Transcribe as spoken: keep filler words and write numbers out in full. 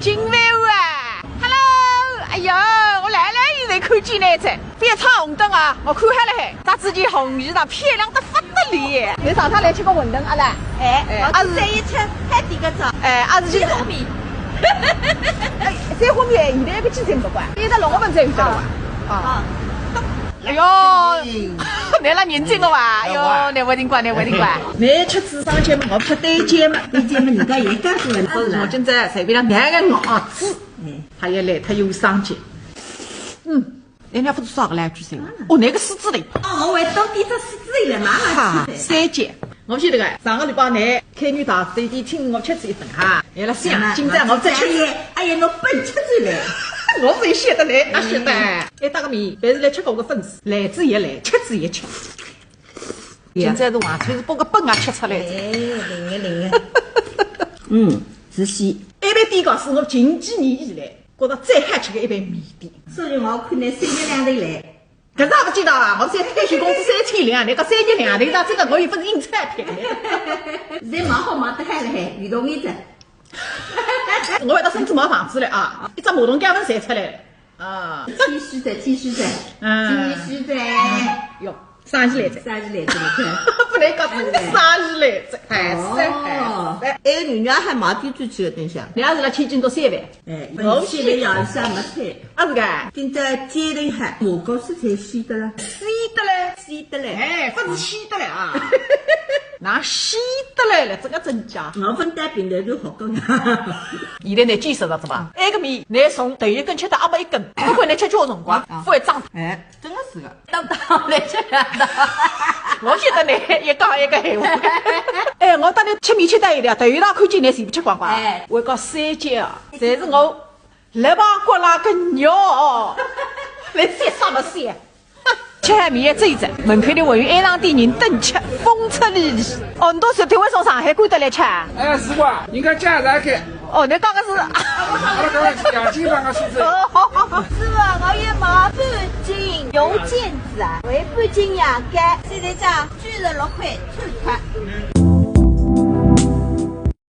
金饭碗啊！Hello，哎哟，我来了，现在看见了噻。别闯红灯啊，我看好了嘿，搭仔件红衣裳，漂亮得不得了。侬上趟来吃过馄饨啊啦？哎，哎，我是三一吃，还第一个早。哎，阿是去吃三鲜米。哎，三鲜米现在一个几斤勿管，一直六月份才有得了哇。啊。哎哟，侬拉认真个哇？哎哟，侬勿灵光，侬勿灵光。侬吃智商节嘛，我吃对节嘛，对节嘛，人家也干出来了。我今朝随便让两个牙齿，嗯，还要来，他有商节。嗯，人家不是耍个来句噻。哦，那个狮子嘞。哦，我还到底只狮子嘞，妈妈哈，吃的。三节，我晓得个，上个礼拜呢，开女大嘴的请我吃仔一顿哈，原来想，今朝我再吃。哎呀，侬本吃仔嘞。我是晓得嘞，阿晓得。哎，打个面，但是来吃过个粉丝，来仔也来，吃仔也吃。 现在是完全是把个本啊吃出来了。哎，灵个灵个。嗯，是鲜。埃爿底高是我近几年以来觉得最好吃个一爿面店。所以我看侬三日两头来。搿是也勿知道啊，我现在退休工资三千两，侬讲三日两头，那这个我又不是印钞票。现在蛮好，蛮得海了嘿，有道理的。我要到深圳买房子了啊，一只马桶盖门侪出来了。 啊。谦虚的，谦虚的，嗯。谦虚的。哟，生意来着。生意来着，你看。不能讲，真的生意来着，哎，是的，哎，是的。哎，侬娘还买点出去了，等一下。侬也是辣天津到三万。哎，我去。三万要啥没菜？啊，是个。今朝街头还，我告诉才稀得了。稀得嘞？稀得嘞。哎，不是稀得嘞啊。哪稀得来了？这个真假？我分担平台都好高呀。现在侬见识着是吧？埃个面，侬从头一根吃到阿末一根，不管侬吃多少辰光，啊，啊。勿会胀。哎，真的是个。当当来吃啊。我晓得侬一讲一个闲话。哎，我当侬吃面吃到一条，头一道看见侬全部吃光光。哎。我讲三姐啊，侪是我肋排骨拉个肉，侬想啥么想？ 吃好面也走一走，门口头还有一大堆人等吃，风车里里。哦，侬到石头湾从上海赶得来吃啊？哎，是哇，人家介绍个。哦，侬讲个是。阿拉讲个是洋金房个数字。哦，好好好。师傅，我要买半斤油煎子啊，还有半斤羊羔，现在讲九十六块出脱。